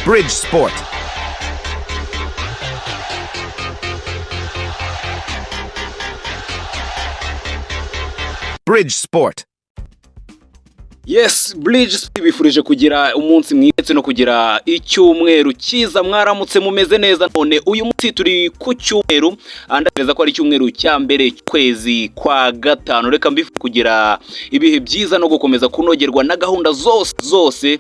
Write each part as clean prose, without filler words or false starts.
Bridge Sport. Bridge Sport. Yes, Bridge bifurije kugira umunsi mwiza ndetse no kugira icyumweru cyiza. Mwaramutse mumeze neza? None uyu munsi turi ku cyumweru, ndatekereza ko ari icyumweru cya mbere cy'ukwezi kwa gatanu. Reka mbifurije kugira ibihe byiza no gukomeza kunogerwa na gahunda zose zose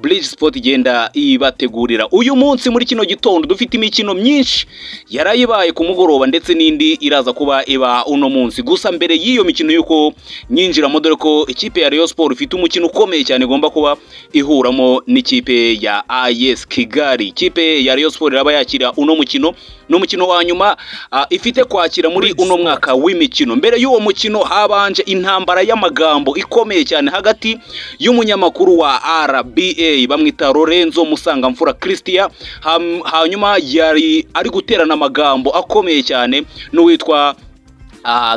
Bridge Sport igenda ibategurira. Uyu munsi muri kino gitondo dufite imikino myinshi yarayibaye ku mugoroba, ndetse n'indi iraza kuba iba uno munsi. Gusa mbere y'iyo mikino yuko nyinjiramo, dore ko ikipe ya Rayon Sport ifite umukino ukomeye cyane igomba kuba ihuramo n'ikipe ya AS Kigali. Ikipe ya Rayon Sport iraba yakira uno mukino, ni umukino wa nyuma ifite kwakira muri uno mwaka w'imikino. Mbere y'uwo mukino habanje intambara y'amagambo ikomeye cyane hagati y'umunyamakuru wa RBA bamwita Lorenzo Musangamfura Christian, hanyuma yari ari guterana amagambo akomeye cyane n'uwitwa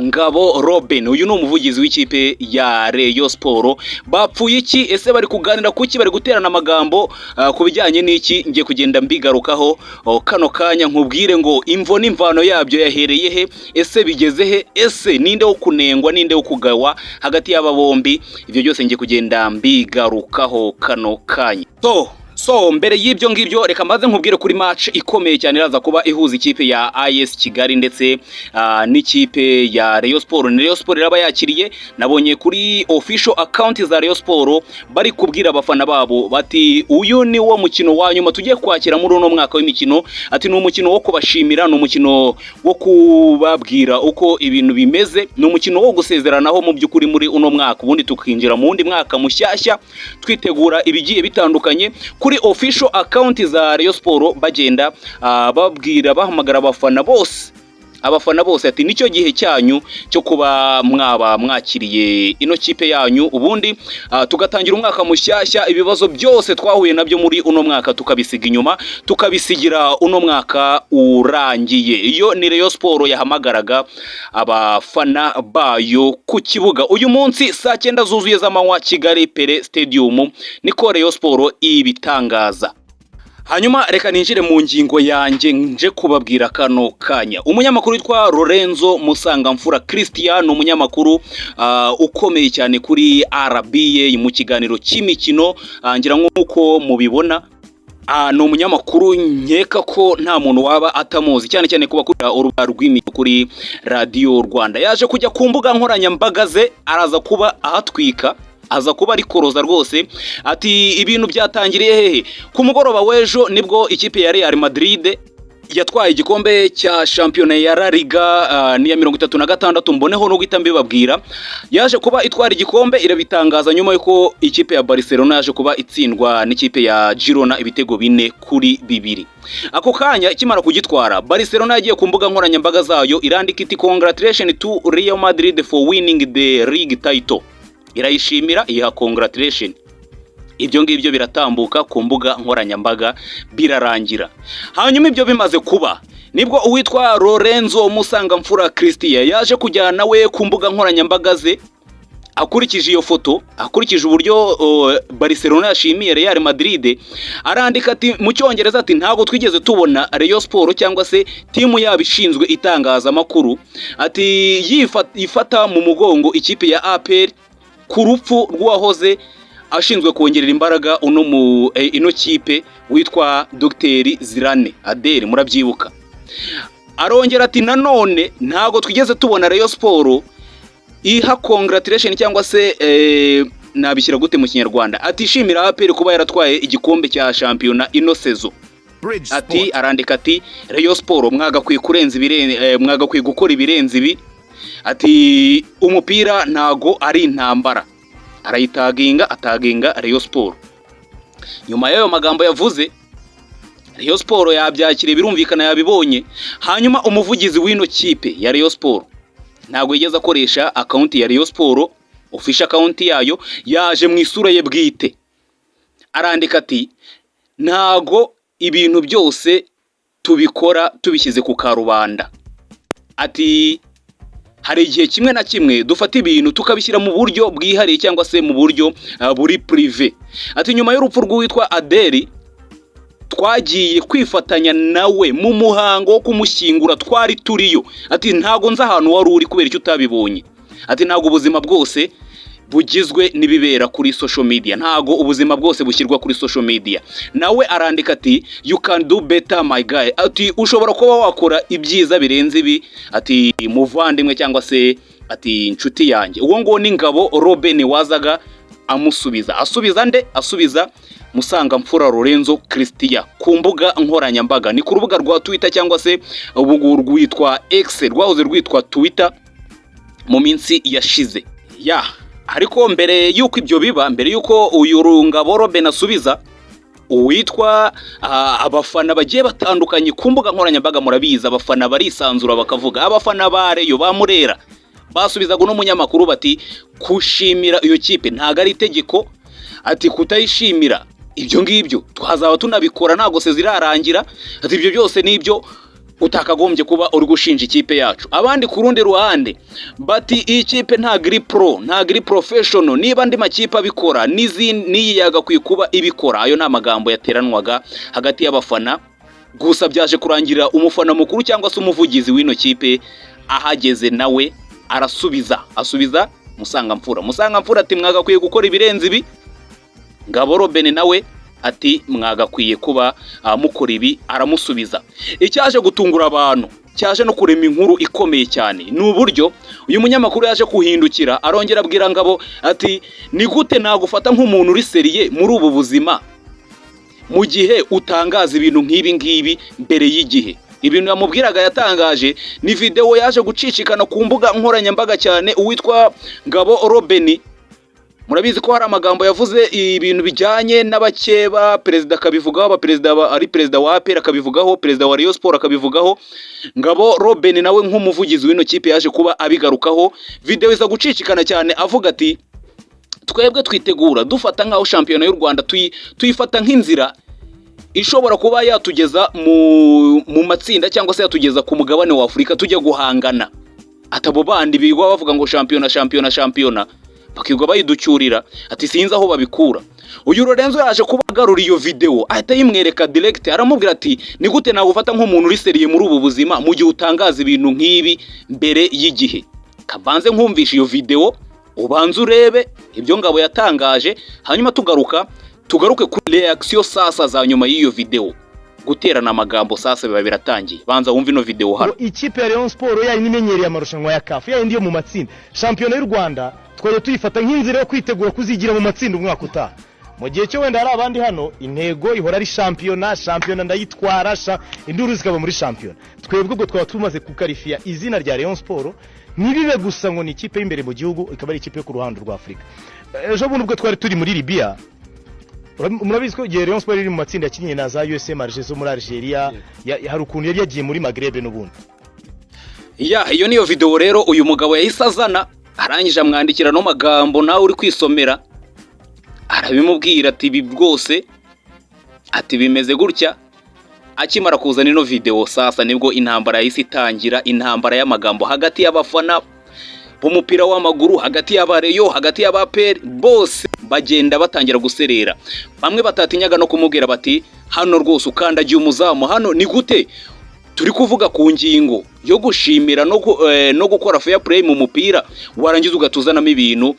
Ngabo Robin. Uyu ni umuvugizi w'ikipe ya Rayon Sport. Bapfuye iki? Ese bari kuganira kuki? Bari guterana amagambo ku bijyanye n'iki? Ngiye kugenda mbigarukaho kano kanya, nkubwire ngo imvo n'imvano yabyo yahereye he, ese bigeze he, ese ninde wo kunengwa, ninde wo kugawa hagati y'aba bombi? Ibyo byose ngiye kugenda mbigarukaho kano kanya. So mbere y'ibyo ngibyo, reka mbaze nkubwire kuri match ikomeye cyane iraza kuba ihuza ikipe ya AS Kigali ndetse n'ikipe ya Rayon Sport. Ni Rayon Sport iraba yakiriye. Nabonye kuri official account za Rayon Sport bari kubwira abafana babo bati: "Uyu ni wo mukino wa nyuma tugiye kwakira muri uno mwaka w'imikino." Ati: "Ni umukino wo kubashimira, ni umukino wo kubabwira uko ibintu bimeze, ni umukino wo gusezeranaho mu by'ukuri muri uno mwaka, ubundi tukinjira mu wundi mwaka mushyashya twitegura ibigiye bitandukanye." Kuri official account za Rayon Sport bagenda babwira, bahamagara abafana bose, abafana bose ati: "Nicyo gihe cyanyu cyo kuba mwaba mwakiriye ino kipe yanyu, ubundi tugatangira umwaka mushyashya, ibibazo byose twahuye nabyo muri uno mwaka tukabisiga inyuma, tukabisigira uno mwaka urangiye." Iyo ni Rayon Sport yahamagaraga abafana bayo ku kibuga uyu munsi saa 9 zuzuye z'amanywa, Kigali Pele Stadium, niko Rayon Sport ibitangaza. Hanyuma reka ninjire mu ngingo yanjye nje kubabwira kano kanya. Umunyamakuru witwa Lorenzo Musangamfura Christian ni umunyamakuru ukomeye cyane kuri RBA mu kiganiro cy'imikino. Ngira nk'uko mubibona, ni umunyamakuru nkeka ko nta muntu waba atamuzi, cyane cyane ku bakunda urubuga rw'imikino kuri Radiyo Rwanda. Yaje kujya ku mbuga nkoranyambaga ze, araza kuba ahatwika, aza kuba ari koroza rwose. Ati: "Ibintu byatangiriye hehe?" Ku mugoroba w'ejo nibwo ikipe ya Real Madrid yatwaye igikombe cya shampiyona ya La Liga, ni iya 36. Mboneho no guhita mbibabwira, yaje kuba itwara igikombe, irabitangaza nyuma y'uko ikipe ya Barcelona yaje kuba itsindwa n'ikipe ya Girona ibitego 4-2. Ako kanya ikimara kugitwara, Barcelona yagiye ku mbuga nkoranyambaga zayo irandika iti: "Congratulations to Real Madrid for winning the league title." Irayishimira, iyiha congratulation. Ibyo ngibyo biratambuka ku mbuga nkoranyambaga, birarangira. Hanyuma ibyo bimaze kuba, nibwo uwitwa Lorenzo Musangamfura Christian yaje kujyana we ku mbuga nkoranyambaga ze, akurikije iyo foto, akurikije uburyo Barcelona yashimiye Real Madrid, arandika ati mu Cyongereza ati: "Ntabwo twigeze tubona Rayon Sport cyangwa se timu yabo ishinzwe itangazamakuru," ati, "ifata mu mugongo ikipe ya APR ku rupfu rw'uwahoze ashinzwe kongerera imbaraga uno mu ino kipe witwa Dr Zirane Adere, murabyibuka." Arongera ati: "Nanone ntabwo twigeze tubona Rayon Sport iha congratulation cyangwa se nabishyira gute mu Kinyarwanda?" Ati: "Ishimira APR kuba yaratwaye igikombe cya shampiyona ino saison." Bridge Ati Sport. arandika ati: "Rayon Sport mwagakwiye kurenza ibirenze, mwagakwiye gukora ibirenze ibi." Ati: "Umupira ntago ari intambara." Arayitaginga, ataginga Rayon Sport. Nyuma y'ayo magambo yavuze, Rayon Sport yabyakiriye, birumvikana yabibonye. Hanyuma umuvugizi w'ino kipe ya Rayon Sport ntabwo yigeze akoresha account ya Rayon Sport, official account yayo, yaje mu isura ye bwite arandika ati: "Ntago ibintu byose tubikora tubishyize ku karubanda." Ati: "Hari igihe kimwe na kimwe dufata ibintu tukabishyira mu buryo bwihariye cyangwa se mu buryo buri privé." Ati: "Nyuma y'urupfu rw'uwitwa Adeli, Twagiye kwifatanya nawe mu muhango wo kumushyingura, twari turiyo. Ati ntago nzi ahantu wari uri, kubera icyo utabibonye. Ati ntabwo ubuzima bwose bugizwe n'ibibera kuri social media, ntago ubuzima bwose bushyirwa kuri social media. Nawe arandika ati: "You can do better, my guy." Ati ushobora kuba wakora ibyiza birenze ibi, ati muvandimwe, cyangwa se ati inshuti yanjye. Uwo nguwo ni Ngabo Roben wazaga amusubiza. Asubiza nde? Asubiza Musangamfura Lorenzo Christian ku mbuga nkoranyambaga, ni ku rubuga rwa Twitter, cyangwa se ubu ngubu rwitwa X, rwahoze rwitwa Twitter mu minsi yashize ya. Ariko mbere y'uko ibyo biba, mbere y'uko uyu Ngabo Roben asubiza uwitwa abafana bagiye batandukanye ku mbuga nkoranyambaga, murabizi abafana barisanzura bakavuga. Abafana ba Rayon ba Murera basubizaga uno munyamakuru bati kushimira iyo kipe ntabwo ari itegeko, ati kutayishimira ibyo ngibyo twazaba tunabikora, ntabwo se zirarangira, ati ibyo byose nibyo utakagombye kuba uri gushinja ikipe yacu. Abandi ku rundi ruhande bati iyi kipe ntabwo iri pro, ntabwo iri professional, niba andi makipe abikora n'iyi yagakwiye kuba ibikora. Ayo ni amagambo yateranwaga hagati y'abafana. Gusa byaje kurangira umufana mukuru cyangwa se umuvugizi w'ino kipe ahageze, nawe arasubiza, asubiza Musangamfura. Musangamfura ati mwagakwiye gukora ibirenze ibi. Ngabo Roben nawe ati mwagakwiye kuba mukora ibi, aramusubiza. Icyaje gutungura abantu, cyaje no kurema inkuru ikomeye cyane, ni uburyo uyu munyamakuru yaje kuhindukira arongera abwira Ngabo ati ni gute nagufata nk'umuntu uri sérieux muri ubu buzima mu gihe utangaza ibintu nk'ibi ngibi mbere y'igihe? Ibintu yamubwiraga yatangaje ni videwo yaje gucicikana ku mbuga nkoranyambaga cyane. Uwitwa Ngabo Roben, murabizi ko hari amagambo yavuze, ibintu bijyanye n'abakeba, perezida akabivugaho, abaperezida ari perezida wa APR akabivugaho, perezida wa Rayon Sport akabivugaho. Ngabo Roben nawe nk'umuvugizi w'ino kipe yaje kuba abigarukaho, videwo iza gucicikana cyane, avuga ati twebwe twitegura dufata nk'aho shampiyona y'u Rwanda tuyifata nk'inzira ishobora kuba yatugeza mu matsinda, cyangwa se yatugeza ku mugabane wa Afurika tujya guhangana. Ati abo bandi birirwa bavuga ngo shampiyona, shampiyona, shampiyona, bakirwa bayiducyurira, ati sinzi aho babikura. Uyu Lorenzo yaje kuba agarura iyo videwo, ahita yimwereka direct, aramubwira ati ni gute nagufata nk'umuntu uri sérieux muri ubu buzima mu gihe utangaza ibintu nk'ibi mbere y'igihe? Kabanze nkumvisha iyo videwo, ubanze urebe ibyo Ngabo yatangaje, hanyuma tugaruka tugaruke kuri reaction sasa za nyuma y'iyo videwo. Guterana amagambo sasa biba biratangiye. Banza wumve ino videwo hano. Ikipe ya Rayon Sport yari imenyereye amarushanwa ya CAF, yayindi yo mu matsinda. Shampiyona y'u Rwanda twajya tuyifata nk'inzira yo kwitegura kuzigira mu matsinda umwaka utaha, mu gihe cyo wenda hari abandi hano intego ihora ari shampiyona, shampiyona ndayitwara, induru zikaba muri shampiyona. Twebwe ubwo twaba tumaze kukarifiya izina rya Rayon Sport, ntibibe gusa ngo ni ikipe y'imbere mu gihugu, ikaba ari ikipe yo ku ruhando rwa Afurika. Ejo bundi ubwo twari turi muri Libya, murabizi ko igihe Rayon Sport iri mu matsinda yakinnye na za USM Alger zo muri Algeria, hari ukuntu yari yagiye muri Maghreb n'ubundi. Ya, iyo niyo videwo rero uyu mugabo yahise azana, arangije amwandikira no magambo nawe uri kwisomera, arabimubwira ati ibi rwose, ati bimeze gutya. Akimara kuzana ino videwo sasa nibwo intambara yahise itangira, intambara y'amagambo hagati y'abafana b'umupira w'amaguru, hagati y'aba Rayon, hagati y'aba APR, bose bagenda batangira guserera. Bamwe batatinyaga no kumubwira bati hano rwose ukandagiye umuzamu, hano ni gute turi kuvuga ku ngingo yo gushimira no gukora fair play mu mupira, warangiza ugatuzanamo ibintu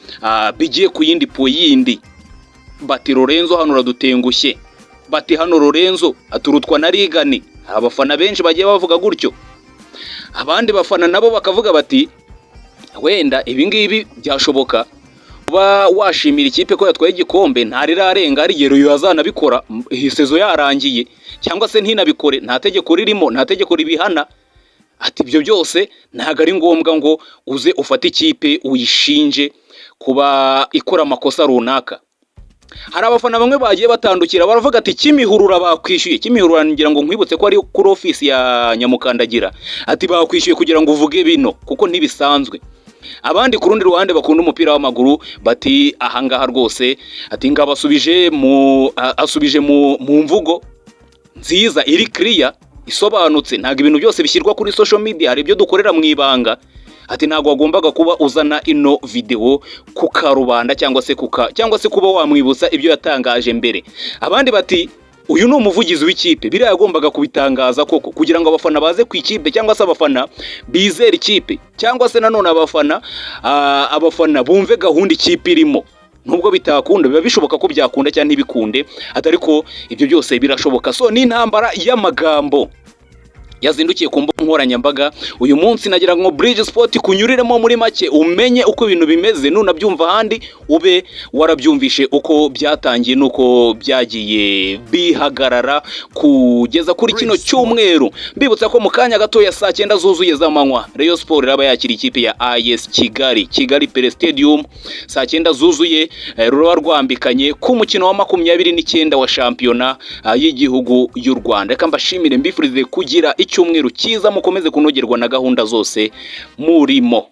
bigiye ku yindi po yindi? Bati Lorenzo hano uradutengushye, bati hano Lorenzo aturutwa na Rigani. Abafana benshi bagiye bavuga gutyo. Abandi bafana nabo bakavuga bati wenda ibi ngibi byashoboka kuba washimira ikipe ko yatwaye igikombe, ntarirarenga, hari igihe Rayon yazanabikora iyi saison yarangiye, cyangwa se ntinabikore, nta tegeko ririmo, nta tegeko ribihana. Ati ibyo byose ntabwo ari ngombwa ngo uze ufate ikipe uyishinje kuba ikora amakosa runaka. Hari abafana bamwe bagiye batandukira baravuga ati Kimihurura bakwishyuye. Kimihurura ngira ngo nkwibutse ko ari kuri ofisi ya Nyamukandagira. Ati bakwishyuye kugira ngo uvuge bino kuko ntibisanzwe. Abandi ku rundi ruhande bakunda umupira w'amaguru bati ahangaha rwose, ati ngabasubije mu asubije mu mvugo nziza iri clear, isobanutse, ntabwo ibintu byose bishyirwa kuri social media, hari ibyo dukorera mu ibanga. Ati ntabwo wagombaga kuba uzana ino videwo ku karubanda, cyangwa se kuba wamwibutsa ibyo yatangaje mbere. Abandi bati Uyu ni umuvugizi w'ikipe, biriya yagombaga kubitangaza koko kugira ngo abafana baze ku ikipe, cyangwa se abafana bizere ikipe, cyangwa se nanone abafana bumve gahunda ikipe irimo. Nubwo bitakunda, biba bishoboka ko byakunda cyangwa ntibikunde, atari ko ibyo byose birashoboka. So ni intambara y'amagambo yazindukiye ku mbuga nkoranyambaga uyu munsi. Nagira ngo Bridge Sport kunyuriremo muri make, umenye uko ibintu bimeze. Nunabyumva ahandi, ube warabyumvishe uko byatangiye n'uko byagiye bihagarara kugeza kuri kino cyumweru. Mbibutsa ko mu kanya gatoya, saa 9 zuzuye z'amanywa, Rayon Sport iraba yakira ikipe ya AS Kigali, Kigali Pele Stadium, saa 9 zuzuye. Ruraba rwambikanye ku mukino wa 29 wa shampiyona y'igihugu y'u Rwanda. Reka mbashimire, mbifurize kugira icyumweru cyiza, mukomeze kunogerwa na gahunda zose murimo.